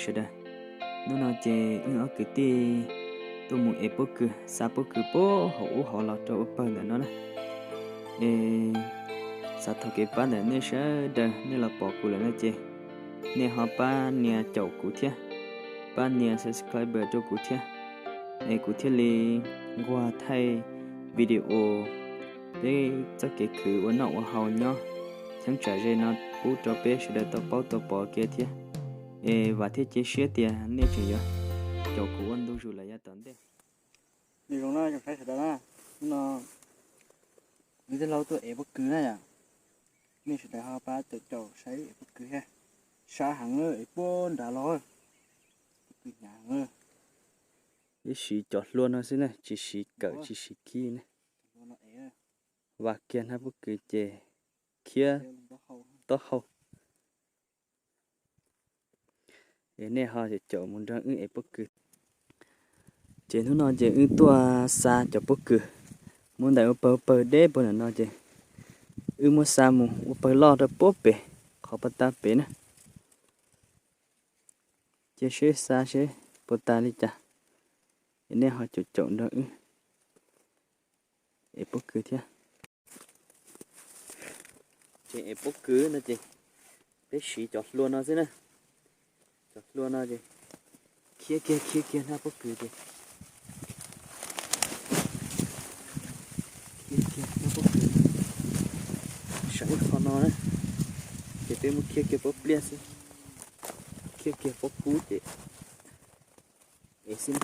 Sawv daws, hnub no ces wb ob kwv tij tuaj mus ev pob kws, xa pob kws puag hauv ub hauv los rau ua pawg ntawm no na. Es xav thov kev pab ntawm nej sawv daws, nej los pom kuv lawm no ces nej ho pab nias caum kuv thiab, pab nias subscribe rau kuv thiab, es kuv thiaj li nquag thaij video peb txoj kev khwv ua noj ua haus nyob cheeb tsam ze no pub rau peb sawv daws tau paub tau pom kiag thiab. Es vam thiab cia siab tias nej tseem yuav caum kuv ua ntu zus lawm yav tom ntej. Nyob zoo na tsoom saib sawv daws na, hnub no nws tij laug tuaj ev pob kws na yom. Nej sawv daws ho pab caum caum saib ev pob kws thiab. Sab heev, ev puag nrad los, pob kws hnyav heev. Peb siv cov hlua no xwb na, tsis siv kawm tsis siv khib ne. Vam kiag hnab pob kws ces khiab taub hau. Es nej ho caum caum mus nrog wb ev pob kws. Ces hnub no ces wb tuaj xa cov pob kws, muab ntais ua pawg pawg deb puag nram no ces wb muab xa mus ua pawg loj rau puag pem qhov pas tas pem na. Cia seb xa seb puas tas li cas, es nej ho caum caum nrog wb ev pob kws thiab. Ces ev pob kws no ces peb siv cov hlua no xwb na. Cov hlua no ces khiab kiag khiab kiag hnab pob kws ces, khiab kiag hnab pob kws, saib qhov no na, ces peb muab khiab kiag pob pliaj xwb, khiab kiag pob kub ces ev xwb na.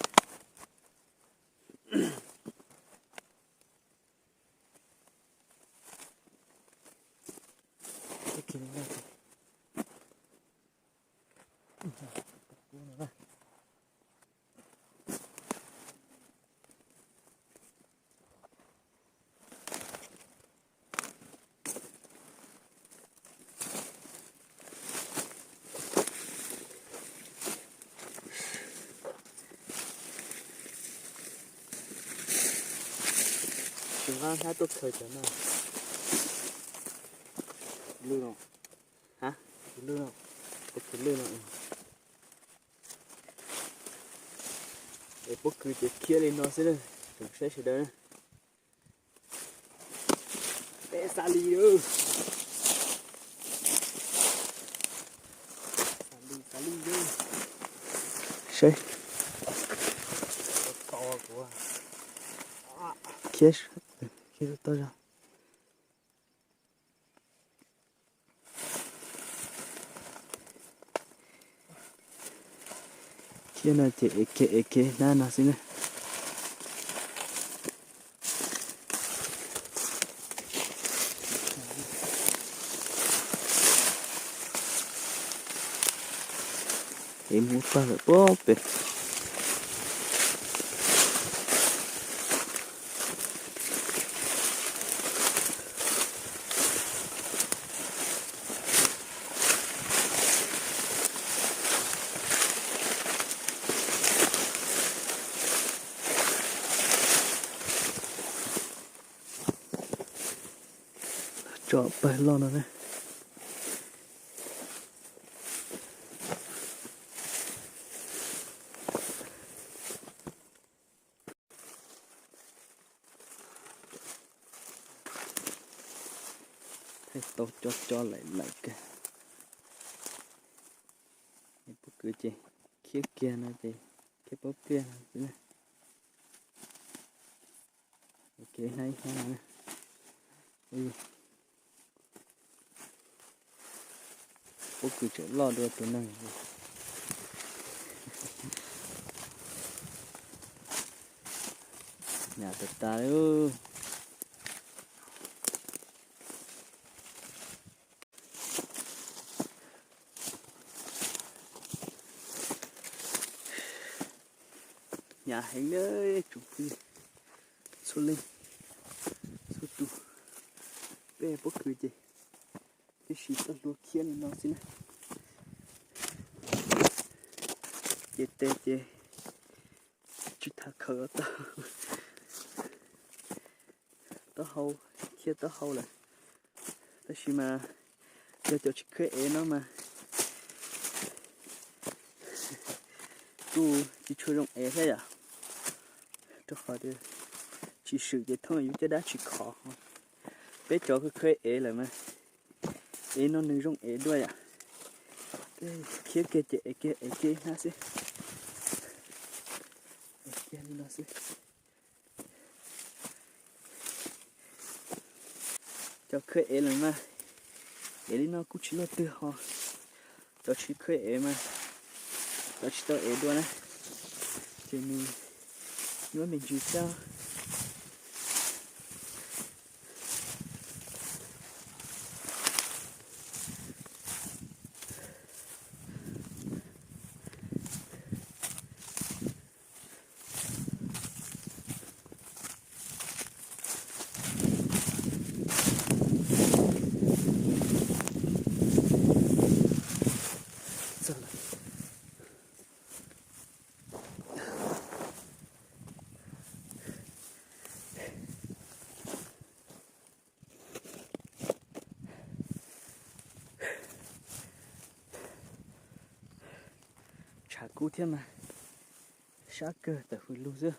Tsis nqa hnab tuaj khaws cov no. Lwj no. Ha? Lwj no. Pob kws lwj no. Es pob kws ces khiab li no xwb na, tsoom saib sawv daws na. Peb xa li lawm. Xa li, xa li lawm. Saib. Khiab, khiab tau zog. Khiab no ces ev kiag ev kiag hnab no xwb na. Es mus pawg lawm puag pem. Tso pawg loj no na. Thaij tau co co laim laim kawg. Pob kws ces khiab kiag no ces khiab pob pliaj no xwb na. Kev hnab ib hnab no na. Pob kws tseem loj dua tus neeg. Hnyav tas tas li. Hnyav heev na tsoom phooj ywg, txhua leej txhua tus. Peb pob kws ces peb siv txoj hlua khiab li no xwb na. Ces tes ces tsis tas khaws tau. Taub hau, khiab taub hau lawm. Tab sis mas yog cov tsis khwv ev no mas Kuj tsis tshua zoo ev thiab yom, rau qhov tias tsis swm ces thooj yus caj dab tsis khov. Peb cov khawb khawb ev lawm mas, ev no nws zoo ev dua yom. Khiav kiag ces ev kiag ev kiag ib hnab xwb. Ev kiag li no xwb. Cov khawb ev lawm mas, ev li no kuj tsis luaj twg ho. Cov tsis khawb ev mas, cov tsis tau ev dua na, ces nws nyuaj me ntsis thiab. Tshav kub thiab mas, sab kawg tawm hws lug xwb.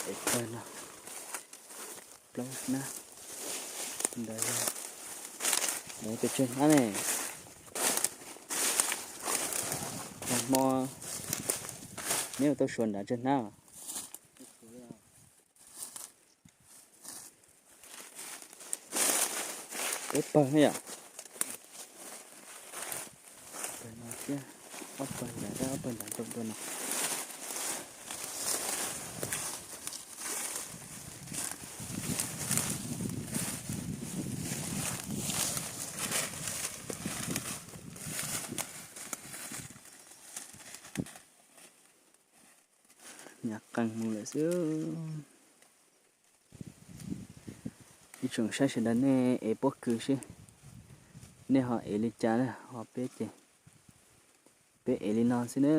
Ev pawg no, plaub hnab, ntawd pes tsawg hnab ne? Nag hmo neb ua tau suav nrad tsawg hnab? Peb pawg na yom. Pawg no thiab, ob pawg nrad thiab ob pawg nrad nroos dua no. Hnyav qees mus lawm xwb. Ib tsoom saib sawv daws nej ev pob kws seb nej ho ev li cas na, ho peb ces peb ev li no xwb na.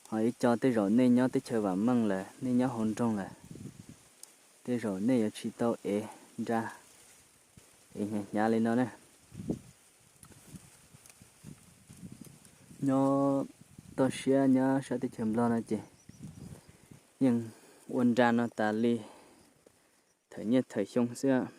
Ho ib co tej zaum nej nyob teb chaws vam meej lawm, nej nyob hauv nroog lawm, tej zaum nej yuav tsis tau ev nra, ev hnyav hnyav li no na. Nyob toj siab nyob sab teb chaws Nplog no ces yeej ua nra no tas li, thawm nyiaj thawm xyoo xwb.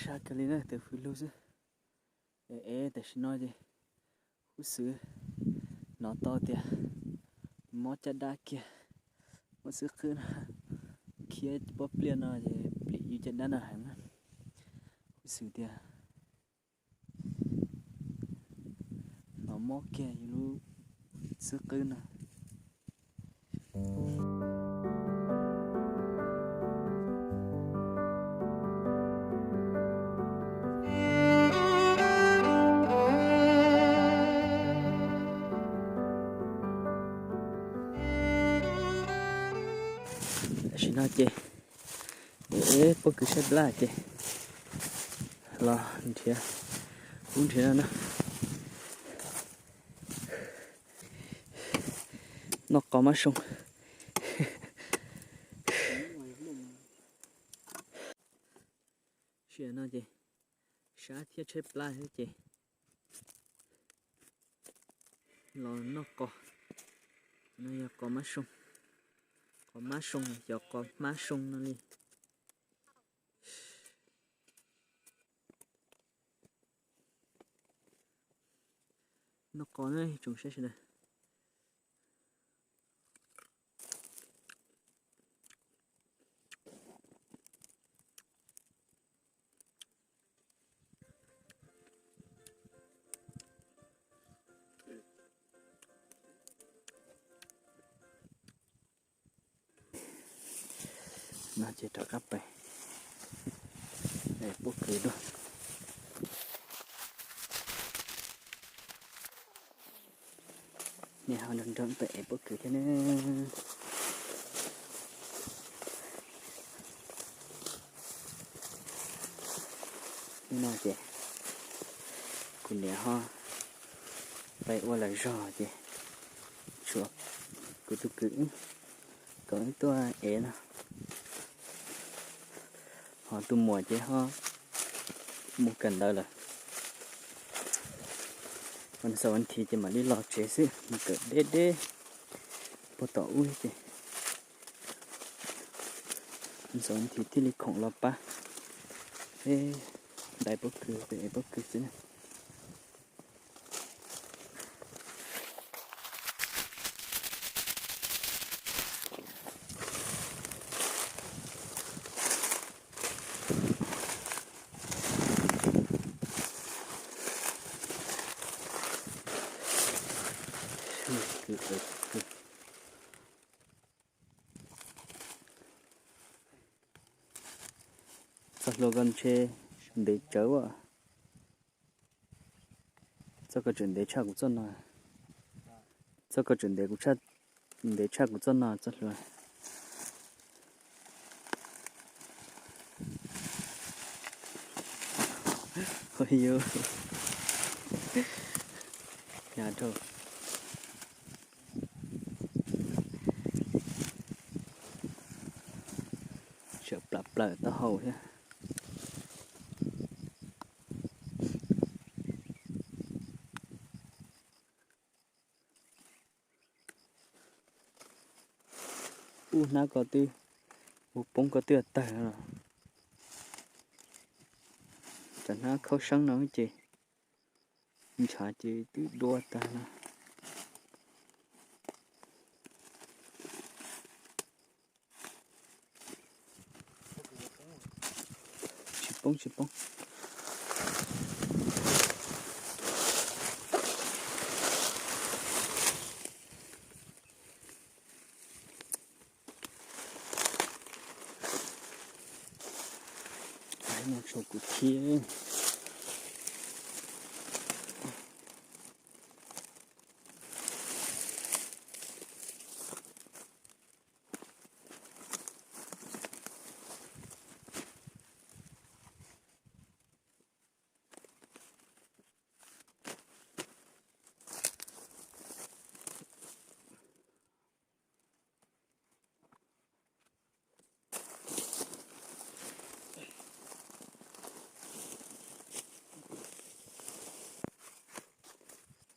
Sab kawg li na, tus hws lug xwb. Es tam sim no ces huv xwm hnov tau tias mob caj dab kiag, mob xwb qwb no, khiab pob pliaj no ces plim yus caj dab no heev na. Huv xwm tias hnov mob kiag yus lub xwb qwb no. Tam sim no ces pob kws saib plab ces los nrhiav, kuv nrhiav no na. Noj qos mab soo. Sim no ces sab thiab tshaib plab thiab ces los noj qos. No yog qos mab soo, qos mab soo, xyov qos hmab soo no li. Noj qos na tsoom saib sawv daws. No ces rov qab pais ev pob kws dua. Nej ho nrog nrog peb ev pob kws thiab ne. Hnub no ces kuv niam ho pais ua lawm zog ces tshuav kuv tus kwv kom wb tuaj ev no. Ho tus muam ces ho mus kawm ntawv lawm. Vas xaum vas thiv ces mam li los tsev xwb, mus kawm deb deb puag tom ub ces vas xaum vas thiv thiaj li khoom los pab peb dai pob kws, peb ev pob kws xwb na. Txoj hlua koj ntshe ntev tsawv as. Txoj koj tseem ntev tshaj kuv txoj no. Txoj koj tseem ntev kuv tshaj, ntev tshaj kuv txoj no txoj hlua. Hu yus, ya dhau. Tseem plam plaws taub hau thiab. Ub, hnab ko twb, ub, poob ko twb tawg no. Cov hnab khaub seeb no ces ntshav ces twb dua tag no. Tsis poob, tsis poob. Tshuav kuv thiab.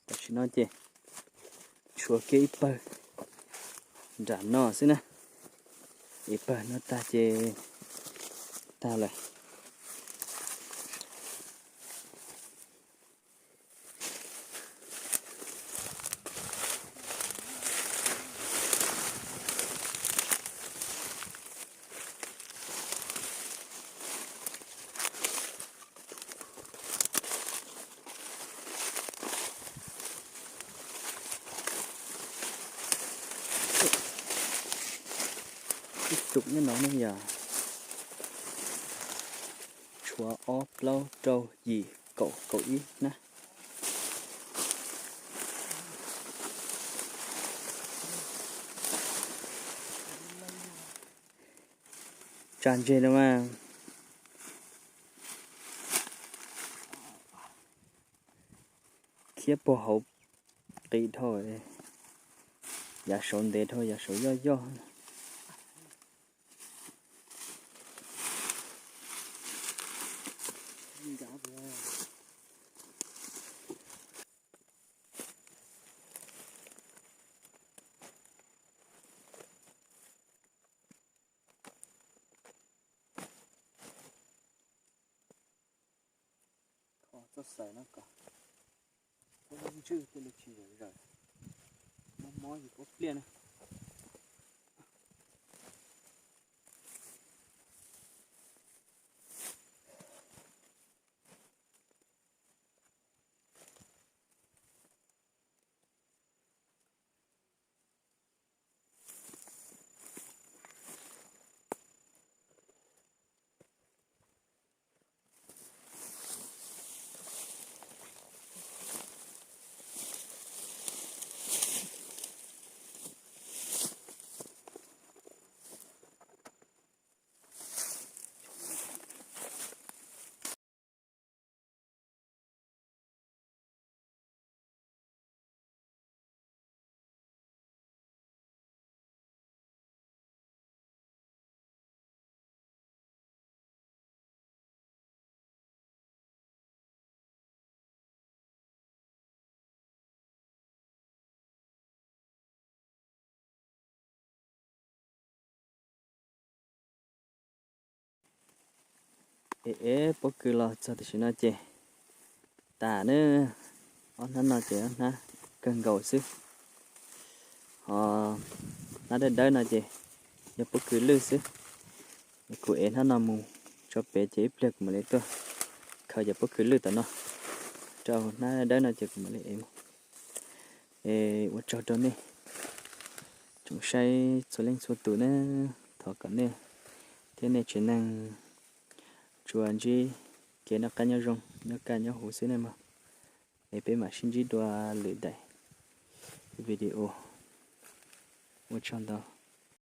Tam sim no ces tshuav kiag ib pawg nram no xwb na. Ib pawg no tag ces tag lawm. tum nyob no ne yog tshuav ob plaub rau yim kaum kaum ib hnab. Tsa ntseg no mas khiab puag hauv qis dhau, yav saud ntev dhau, yav saud yoj yoj. Txoj xaim no kom ua lub ntswg tej lub tsis zawm zawm, mob mob yus ua pliaj na. Es, es pob kws los txog tam sim no ces tas na, ob hnab no ces ob hnab kawg nkaus xwb. Ho hnab dawb dawb no ces yog pob kws lwj xwb. Kuv ev hnab no mus tso pem ces ib pliag kuv mam li tuaj khaws cov pob kws lwj tom no rau hnab dawb no ces kuv mam li ev mus. Es ua tsaug rau nej tsoom saib txhua leej txhua tus na, thov kom nej thiab nej tsev neeg tsuas ntsib kev noj qab nyob zoo, nyob kaj nyob huv xwb nej mog. Es peb mam sib ntsib dua lwm daim video. Ua tsaug ntau.